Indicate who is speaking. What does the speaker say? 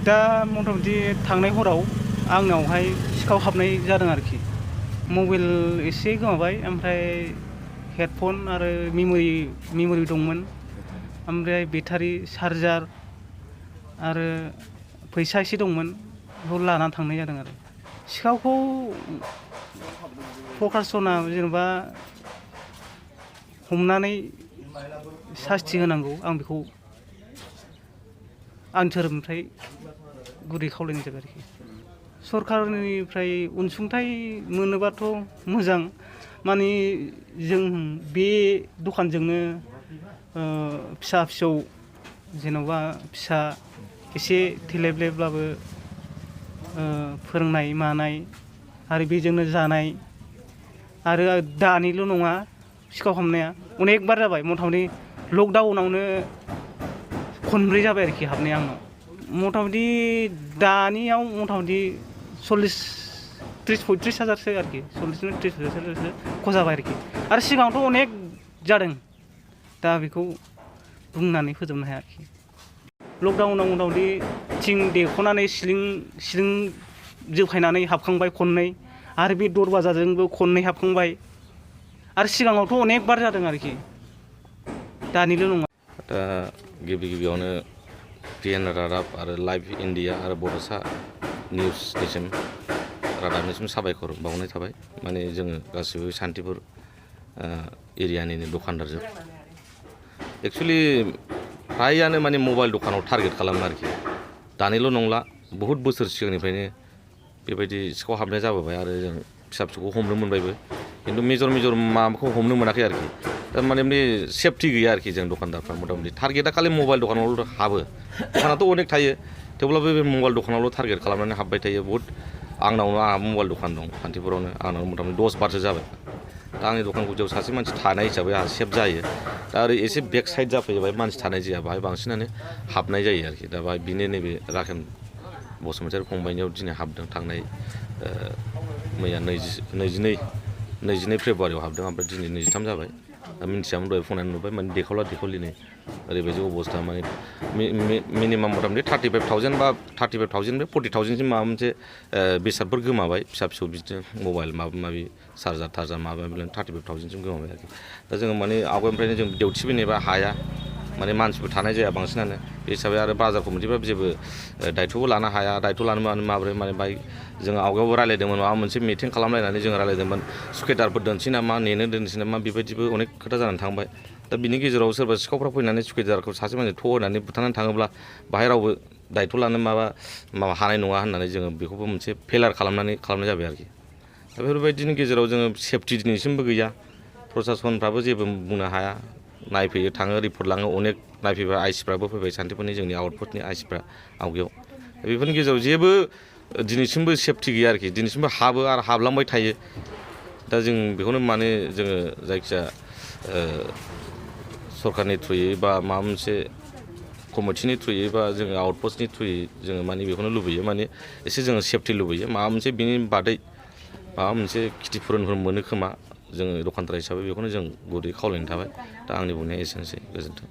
Speaker 1: दा मथा-मथि थांनाय हराव आंनावहाय सिखाव हाबनाय जादों आरोखि। मबाइल एसे गोमाबाय, ओमफ्राय हेडफन आरो मेम'रि दंमोन, ओमफ्राय बेटारि चार्जार आरो फैसा एसे दंमोन, बेखौ लानानै थांनाय जादों आरो। सिखावखौ प्रकासना जेनेबा हमनानै सास्ति होनांगौ, आं बेखौ आंनि धोरोमनिफ्राय गुरै खावलायनाय जाबाय आरोखि। सरकारनिफ्राय अनसुंथाइ मोनोबाथ' मोजां, माने जों बे दखानजोंनो फिसा फिसौ जेन'बा फिसा एसे थेलेबलेबब्लाबो फोरोंनाय मानाय आरो बेजोंनो जानाय, आरो दानिल' नङा सिखाव हाबनाया अनेक बार जाबाय। मथा-मथि लकडाउनावनो खनब्रै जाबाय आरोखि हाबनाया आंनाव। मथा-मथि दानियाव मथा-मथि 30-35 हाजारसो आरोखि, 40-30 हाजारसो खहा जाबाय आरोखि। आरो सिगाङावथ' अनेक जादों, दा बेखौ बुंनानै फोजोबनो हाया आरोखि। लकडाउनाव मथा-मथि थिं देख'नानै सिलिं जोफायनानै हाबखांबाय खननै, आरो बे दरवाजाजोंबो खननै हाबखांबाय, आरो सिगाङावथ' अनेक बार जादों आरोखि, दानिल' नङा।
Speaker 2: दा गिबियावनो PN रादाब आरो लाइभ इन्डिया आरो बड'सा निउसनिसिम रादाबनिसिम साबायखर बावनाय थाबाय। माने जोङो गासिबो सान्तिपुर एरियानिनो दखानदारजोब। एक्सुवेलि फ्रायानो माने मबाइल दखानाव टारगेट खालामो आरोखि। दानिल' नंला, बहुद बोसोर सिगांनिफ्रायनो बेबायदि सिखाव हाबनाय जाबोबाय, आरो जों फिसा फिसौखौ हमनो मोनबायबो, खिन्थु मेजर माबाखौ हमनो मोनाखै आरोखि। दा माने बे सेफटि गैया आरोखि जों दखानदारफ्रा। मथा-मथि टारगेटआ खालि मबाइल दखानावल' हाबो। दखानाथ' अनेक थायो, थेवब्लाबो बे मबाइल दखानावल' टारगेट खालामनानै हाबबाय थायो। बहुद आंहा मबाइल दखान दं सान्तिपुरावनो, आंनाव मथा-मथि 10 बारसो जाबाय। दा आंनि दखान गुदियाव सासे मानसि थानाय हिसाबै आंहा सेफ जायो। दा ओरै एसे बेक साइड जाफैयो, बाहाय मानसि थानाय जाया, बाहाय बांसिनानो हाबनाय जायो आरोखि। दा बाहाय बिनि नैबे राखेन बसुमतारी फंबायनियाव दिनै हाबदों, थांनाय मैया 22 फेब्रुवारियाव हाबदों, ओमफ्राय दिनै 23 जाबाय। दा मिन्थियामोन, दहाय फन नुबाय, माने देखावला देखावलिनो ओरैबायदि अबस्था, माने मिनिमाम मथा-मथि 35,000 बा 35,000 40,000सिम माबा मोनसे बेसादफोर गोमाबाय, फिसा फिसौ बिदिनो मबाइल माबा माबि चार्जार माबा माबि 35,000सिम गोमाबाय आरोखि। दा जोङो माने आवगायनिफ्रायनो जों डिउटिबो नेबा हाया, माने मानसिबो थानाय जाया बांसिनानो, बे हिसाबै आरो बाजार कमिटिफ्रा जेबो दायथ'बो लानो हाया। दायथ' लानो माबोरै, माने बाहाय जोङो आवगायावबो रायलायदोंमोन, माबा मोनसे मिटिं खालामलायनानै जोङो रायलायदोंमोन, सुकेदारफोर दोनसै नामा, नेनो दोनसै नामा, बेबायदिबो अनेक खोथा जानानै थांबाय। दा बिनि गेजेराव सोरबा सिखावफ्रा फैनानै सुकेदारखौ सासे मानसि थ' होनानै बुथारनानै थाङोब्ला बाहाय रावबो दायथ' लानो माबा हानाय नङा होननानै जोङो बेखौबो मोनसे फेलार खालामनाय जाबाय आरोखि। दा बेफोरबायदिनि गेजेराव जोङो सेफटि दिनैसिमबो गैया, प्रसासनफ्राबो जेबो बुंनो हाया। नायफैयो, थाङो, रिपर्ट लाङो, अनेक नायफैबाय, आइसिफ्राबो फैबाय, सान्तिपुरनि जोंनि आउटपस्टनि आइसिफ्रा आवगायाव। बेफोरनि गेजेराव जेबो दिनैसिमबो सेफटि गैया आरोखि, दिनैसिमबो हाबो आरो हाबलांबाय थायो। दा जों बेखौनो माने जोङो जायखिजाया सरकारनि थ्रुयै बा माबा मोनसे कमिटिनि थ्रुयै बा जोङो आउटपस्टनि थ्रुयै जोङो माने बेखौनो लुबैयो, माने एसे जोङो सेफटि लुबैयो। माबा मोनसे बिनि बादै माबा मोनसे खिथिफुरनफोर मोनो खोमा, जोङो दखानदार हिसाबै बेखौनो जों गुरै खावलायनाय थाबाय। दा आंनि बुंनाया एसेनोसै, गोजोन्थों।